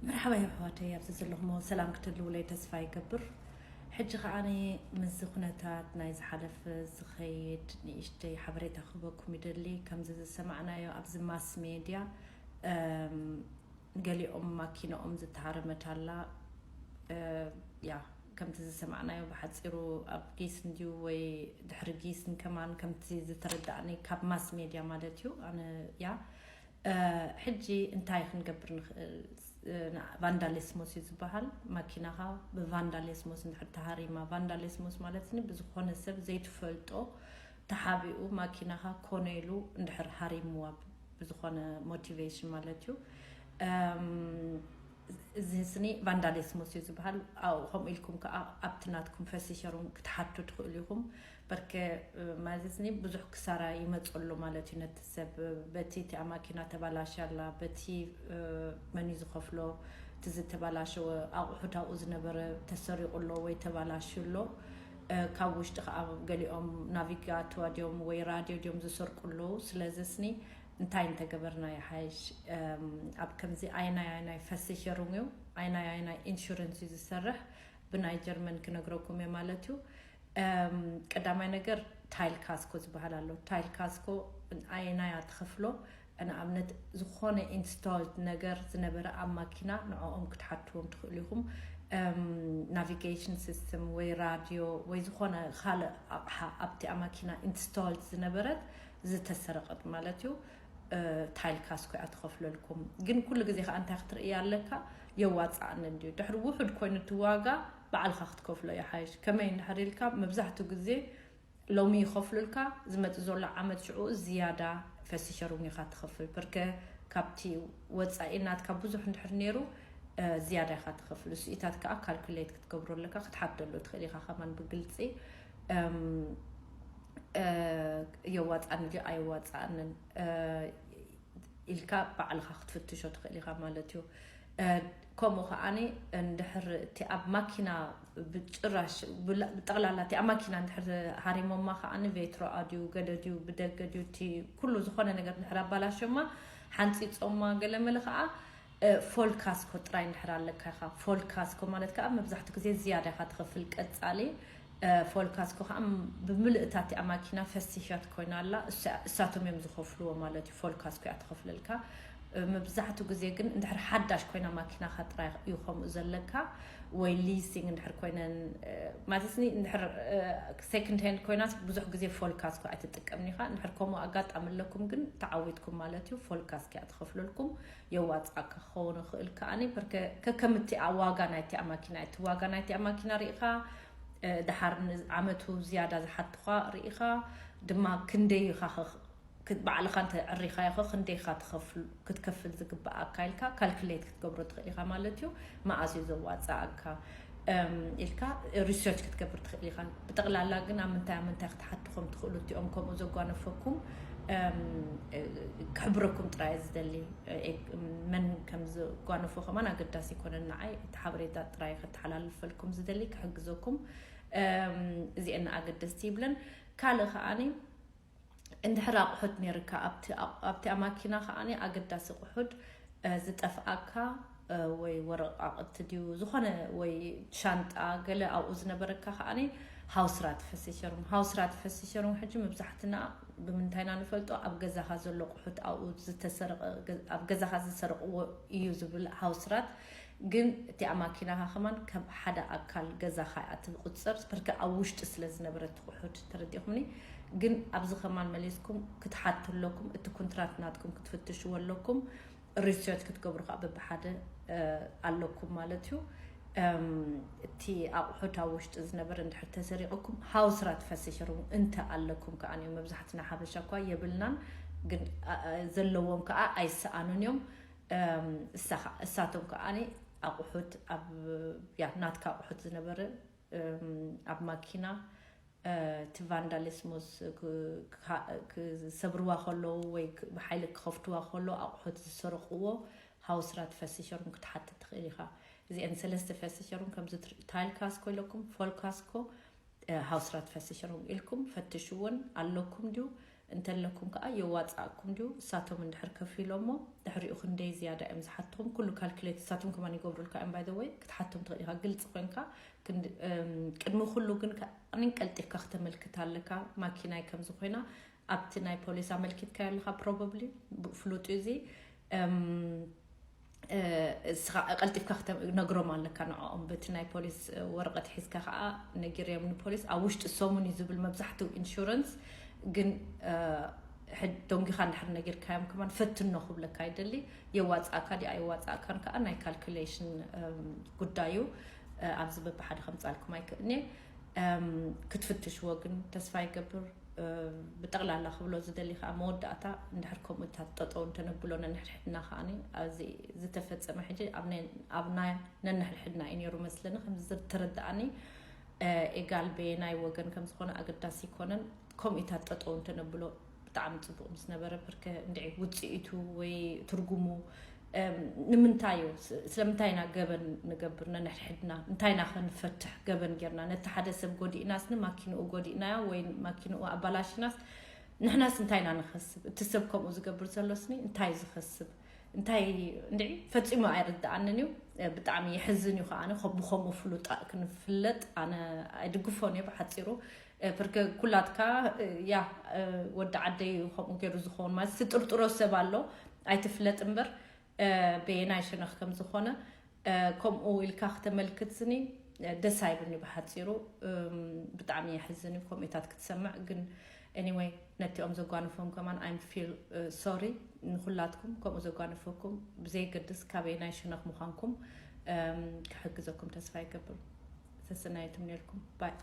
መርሓባ ኣሕዋተይ፣ ኣብዚ ዘለኹሞ ሰላም ክትህልውለይ ተስፋ ይገብር። ሕጂ ከዓኒ ምስዚ ኩነታት ናይ ዝሓለፈ ዝኸይድ ንእሽተይ ሓበሬታ ክህበኩም ይደሊ። ከምዚ ዝሰማዕናዮ ኣብዚ ማስ ሜድያ፣ እም፣ ገሊኦም ማኪናኦም ዝተሃረመት ኣላ። እ፣ ያ፣ ከምቲ ዝሰማዕናዮ ብሓጺሩ ኣብ ጊስ እንድዩ ወይ ድሕሪ ጊስን ከማን ከምቲ ዝተረዳእኒ ካብ ማስ ሜድያ ማለት እዩ። ኣነ፣ ያ፣ እ፣ ሕጂ እንታይ ክንገብር ንኽእል? እ፣ ና-፣ ቫንዳሊስሞስ እዩ ዝበሃል። ማኪናኻ ብቫንዳሊስሞስ እንድሕር ተሃሪማ፣ ቫንዳሊስሞስ ማለት ኒ ብዝኾነ ሰብ ዘይትፈልጦ ተሓቢኡ ማኪናኻ ኮነ ኢሉ እንድሕር ሃሪምዋ ብዝኾነ ሞቲቬሽን ማለት እዩ። እም፣ እዚ ስኒ ቫንዳሊስሞስ እዩ ዝበሃል። ኣው፣ ከምኡ ኢልኩም ከዓ ኣብቲ ናትኩም ፈሲሸሩን ክትሓቱ ትኽእሉ ኢኹም። በርከ፣ እ፣ ማለት ኒ ብዙሕ ክሳራ ይመፀሉ ማለት እዩ ነቲ ሰብ። በቲ እቲኣ ማኪና ተባላሽ ኣላ፣ በቲ፣ እ፣ መን እዩ ዝኸፍሎ፣ እቲ ዝተባላሸወ ኣቑሑት ኣብኡ ዝነበረ ተሰሪቑ ኣሎ ወይ ተባላሽዩ ኣሎ። እ፣ ካብ ውሽጢ ከዓ ገሊኦም ናቪጋትዋ ድዮም ወይ ራድዮ ድዮም ዝሰርቁ ኣለዉ። ስለዚ ስኒ እንታይ እንተገበርና ይሓይሽ? እም፣ ኣብ ከምዚ ኣይናይ ኣይናይ ፈሲሸሩን እዩ፣ ኣይናይ ኣይናይ ኢንሹረንስ እዩ ዝሰርሕ፣ ብናይ ጀርመን ክነግረኩም እየ ማለት እዩ። እም፣ ቀዳማይ ነገር ታይል ካስኮ ዝበሃል ኣሎ። ታይል ካስኮ ኣይናያ ትኸፍሎ፣ ንኣብነት ዝኾነ ኢንስቶልድ ነገር ዝነበረ ኣብ ማኪና ንዕኦም ክትሓትዎም ትኽእሉ ኢኹም። እም፣ ናቪጌሽን ሲስተም ወይ ራድዮ ወይ ዝኾነ ካልእ ኣቕሓ ኣብቲ ኣብ ማኪና ኢንስቶልድ ዝነበረት ዝተሰረቐት ማለት እዩ። እ፣ ታይል ካስኮ እያ ትኸፍለልኩም። ግን ኩሉ ግዜ ከዓ እንታይ ክትርኢ ኣለካ? የዋፅኣኒ እንድዩ። ድሕሪ ውሑድ ኮይኑ እቲ ዋጋ ባዕልኻ ክትከፍሎ ይሓይሽ። ከመይ እንድሕር ኢልካ፣ መብዛሕትኡ ግዜ ሎሚ ይኸፍሉልካ፣ ዝመጽእ ዘሎ ዓመት ሽዑ ዝያዳ ፈሲሸሩን ኢኻ ትኸፍል። በርከ ካብቲ ወጻኢ ናትካ ብዙሕ እንድሕር ነይሩ፣ እ፣ ዝያዳ ኢኻ ትኸፍል። እሱኢታት ከዓ ካልኩሌት ክትገብሮ ኣለካ፣ ክትሓተሉ ትኽእል ኢኻ ከማን ብግልጺ። እም፣ እ፣ የዋጽኣኒ ድዩ ኣይዋጽኣንን፣ እ፣ ኢልካ ባዕልኻ ክትፍትሾ ትኽእል ኢኻ ማለት እዩ። እ፣ ከምኡ ከዓኒ እንድሕር እቲ ኣብ ማኪና ብጭራሽ ብላ-፣ ብጠቕላላ እቲ ኣብ ማኪና እንድሕር ሃሪሞማ ከዓኒ ቬትሮኣ ድዩ፣ ገለ ድዩ፣ ብደገ ድዩ፣ እቲ ኩሉ ዝኾነ ነገር እንድሕር ኣባላሽዮማ፣ ሓንጺጾማ፣ ገለ መለ ከኣ፣ እ፣ ፎል ካስኮ ጥራይ እንድሕር ኣለካ ኢኻ። ፎል ካስኮ ማለት ከኣ መብዛሕትኡ ግዜ ዝያዳ ኢኻ ትኸፍል ቀጻሊ። እ፣ ፎል ካስኮ ከኣ ም-፣ ብምልእታ እቲኣ ማኪና ፈሲሻት ኮይና ኣላ። እሳ-፣ እሳቶም እዮም ዝኸፍልዎ ማለት እዩ። ፎል ካስኮ እያ ትኸፍለልካ። እ፣ መብዛሕትኡ ግዜ ግን እንድሕር ሓዳሽ ኮይና ማኪናኻ ጥራይ እዩ ከምኡ ዘለካ። ወይ ሊሲንግ እንድሕር ኮይነን፣ እ፣ ማለት ኒ እንድሕር፣ እ፣ ሴኮንድ ሃንድ ኮይናስ ብዙሕ ግዜ ፎል ካስኮ ኣይትጥቀምን ኢኻ። እንድሕር ከምኡ ኣጋጣሚ ኣለኩም ግን ተዓዊትኩም ማለት እዩ። ፎል ካስኮ እያ ትኸፍለልኩም። የዋጽኣካ ክኸውን ይኽእል ከኣኒ፣ በርከ-፣ ከከምቲ ኣ-፣ ዋጋ ናይቲ ኣማኪና፣ እቲ ዋጋ ናይቲ ኣማኪና ርኢኻ፣ እ፣ ደሓር ን-፣ ዓመቱ ዝያዳ ዝሓቱኻ ርኢኻ፣ ድማ ክንደይ ኢኻ ኸ-፣ ክት-፣ ባዕልኻ እንተ ዕሪኻዮ ኸ ክንደይ ኢኻ ትኸፍል-፣ ክትከፍል ዝግብኣካ ኢልካ ካልኩሌት ክትገብሮ ትኽእል ኢኻ ማለት እዩ። መኣስ እዩ ዘዋጽኣካ፣ እም፣ ኢልካ ሪሰርች ክትገብር ትኽእል ኢኻ። ብጠቕላላ ግን ኣብ ምንታይ ኣብ ምንታይ ክትሓቱ ከም ትኽእሉ እቲኦም ከምኡ ዘጓነፈኩም፣ እም፣ እ፣ ክሕብረኩም ጥራይ እየ ዝደሊ። እ፣ መን ከም ዘጓነፎ ከማን ኣገዳሲ ኣይኮነን ንዓይ። እቲ ሓበሬታ ጥራይ ከተሓላልፈልኩም ዝደሊ፣ ክሕግዘኩም። እም፣ እዚአን ኣገደስቲ ይብለን። ካልእ ከኣኒ፣ እንድሕር ኣቑሑት ነይርካ ኣብቲ፣ ኣብቲ ኣማኪና ከኣኒ ኣገዳሲ ኣቑሑት፣ እ፣ ዝጠፍኣካ፣ እ፣ ወይ ወረቃቕቲ ድዩ ዝኾነ ወይ ሻንጣ ገለ ኣብኡ ዝነበረካ ከኣኒ ሃውስራት ፈሲሸሩም። ሃውስራት ፈሲሸሩም ሕጂ መብዛሕትና ብምንታይና ንፈልጦ? ኣብ ገዛኻ ዘሎ ኣቑሑት ኣብኡ ዝተሰረቐ፣ ገ-፣ ኣብ ገዛኻ ዝሰረቕዎ እዩ ዝብል ሃውስራት። ግን እቲ ኣማኪናኻ ከማን ከም ሓደ ኣካል ገዛኻ እያ ትቁጸር፣ በርከ ኣብ ውሽጢ ስለ ዝነበረ እቲ ኣቑሑት፣ ተረዲእኩምኒ? ግን ኣብዚ ከማን መሊስኩም ክትሓቱ ኣለኩም፣ እቲ ኩንትራት ናትኩም ክትፍትሽዎ ኣለኩም፣ ሪሰርች ክትገብሩ ከዓ በብሓደ፣ እ፣ ኣለኩም ማለት እዩ። እም፣ እቲ ኣቑሑት ኣብ ውሽጢ ዝነበረ እንድሕር ተሰሪቑኩም፣ ሃውስራት ፈሲሸሩም እንተ ኣለኩም ከኣ እዩ። መብዛሕትና ሓበሻ እኳ የብልናን፣ ግን፣ እ፣ እ፣ ዘለዎም ከዓ ኣይሰኣኑን እዮም። እም፣ እሳ ኸ-፣ እሳቶም ከኣ ኣቑሑት ኣብ፣ ያ፣ ናትካ ኣቑሑት ዝነበረ፣ እም፣ ኣብ ማኪና፣ እ፣ እቲ ቫንዳሊስሞስ ክ-፣ ክሃ-፣ ክሰብርዋ ከለዉ ወይ ክ-፣ ብሓይሊ ክኸፍትዋ ከሎ ኣቑሑት ዝሰረቕዎ ሃውስራት ፈሲሸሩም ክትሓትት ትኽእል ኢኻ። እዚአን ሰለስተ ፈሲሸሩም ከምዚ ትር-፣ ታይል ካስኮ ኢለኩም፣ ፎል ካስኮ፣ እ፣ ሃውስራት ፈሲሸሩም ኢልኩም ፈትሽዎን ኣለኩም ድዩ? እንተለኩም ከዓ የዋፃእኩም ድዩ? እሳቶም እንድሕር ከፊሎሞ ድሕሪኡ ክንደይ ዝያዳ እዮም ዝሓትኹም? ኩሉ ካልኩሌት እሳቶም ከማን ይገብሩልካ እዮም። By the way ክትሓቶም ትኽእል ኢኻ፣ ግልፂ ኮይንካ ክንድ- እም፣ ቅድሚ ኩሉ ግን ከዓኒ ቀልጢፍካ ክተመልክት ኣለካ። ማኪናይ ከምዚ ኮይና ኣብቲ ናይ ፖሊስ ኣመልኪትካ ኣለካ። Probably ፍሉጥ እዩ እዚ። እም፣ እ፣ እስኻ ቀልጢፍካ ክተነግሮም ኣለካ ንዕኦም። በቲ ናይ ፖሊስ ወረቐት ሒዝካ ከዓ ነጊርዮም ንፖሊስ። ኣብ ውሽጢ ሰሙን እዩ ዝብል መብዛሕትኡ ኢንሹረንስ፣ ግን እ፣ ሕድ- ደንጊኻ እንድሕር ነጊርካዮም ከማን ፈትኖ ክብለካ ይደሊ። የዋፃእካ ድኣ የዋፃእካን ከዓ ናይ ካልኩሌሽን እም፣ ጉዳዩ እ፣ ኣብዚ በብሓደ ከምፃልኩም ኣይክእልኒ። እም፣ ክትፍትሽዎ ግን ተስፋ ይገብር። እ፣ ብጠቕላላ ክብሎ ዝደሊ ከዓ መወዳእታ እንድሕር ከምኡ እታ ጠጠው እንተነብሎ ነንሕድሕድና ከዓኒ ኣብዚ ዝተፈፀመ ሕጂ ኣብ ናይ- ኣብ ናይ ነንሕድሕድና እዩ ነይሩ መስለኒ ከምዚ ዝተረዳእኒ። እ፣ ኤጋል በየናይ ወገን ከም ዝኾነ ኣገዳሲ ይኮነን። ከምኡ ኢታ ጠጠው እንተነብሎ ብጣዕሚ ፅቡቅ ምስ ነበረ። ብርከ እንድዒ ውፅኢቱ ወይ ትርጉሙ እም፣ ንምንታይ እዩ? ስ- ስለምንታይ ኢና ገበን ንገብር ነንሕድሕድና? እንታይ ኢና ከንፈትሕ ገበን ጌርና? ነቲ ሓደ ሰብ ጎዲእናስኒ ማኪንኡ ጎዲእናዮ ወይ ማኪንኡ ኣባላሽናስ ንሕናስ እንታይ ኢና ንኸስብ? እቲ ሰብ ከምኡ ዝገብር ዘሎ ስኒ እንታይ እዩ ዝኸስብ? እንታይ እንድዒ ፈጺሙ ኣይርድኣንን እዩ። እ፣ ብጣዕሚ የሕዝን እዩ ከዓኒ። ከም- ብኸምኡ ፍሉጣ ክንፍለጥ ኣነ ኣይድግፎን እየ ብሓጺሩ። እ፣ ብርከ ኩላትካ እ፣ ያ እ፣ ወዲ ዓደይ እዩ ከምኡ ገይሩ ዝኸውን ማለት ዝጥርጥሮ ሰብ ኣሎ ኣይትፍለጥ እምበር እ፣ በየናይ ሸነኽ ከም ዝኾነ እ፣ ከምኡ ኢልካ ክተመልክት ስኒ እ፣ ደስ ኣይብልኒ ብሓጺሩ። እም፣ ብጣዕሚ የሕዝን እዩ ከምኡታት ክትሰምዕ። ግን anyway ነቲኦም ዘጓንፎም ከማን I'm feel sorry ንኩላትኩም። ከምኡ ዘጓንፈኩም ብዘይገድስ ካበየናይ ሸነኽ ምዃንኩም እም፣ ክሕግዘኩም ተስፋ ይገብር። ሰሰናየትም ነርኩም ባይ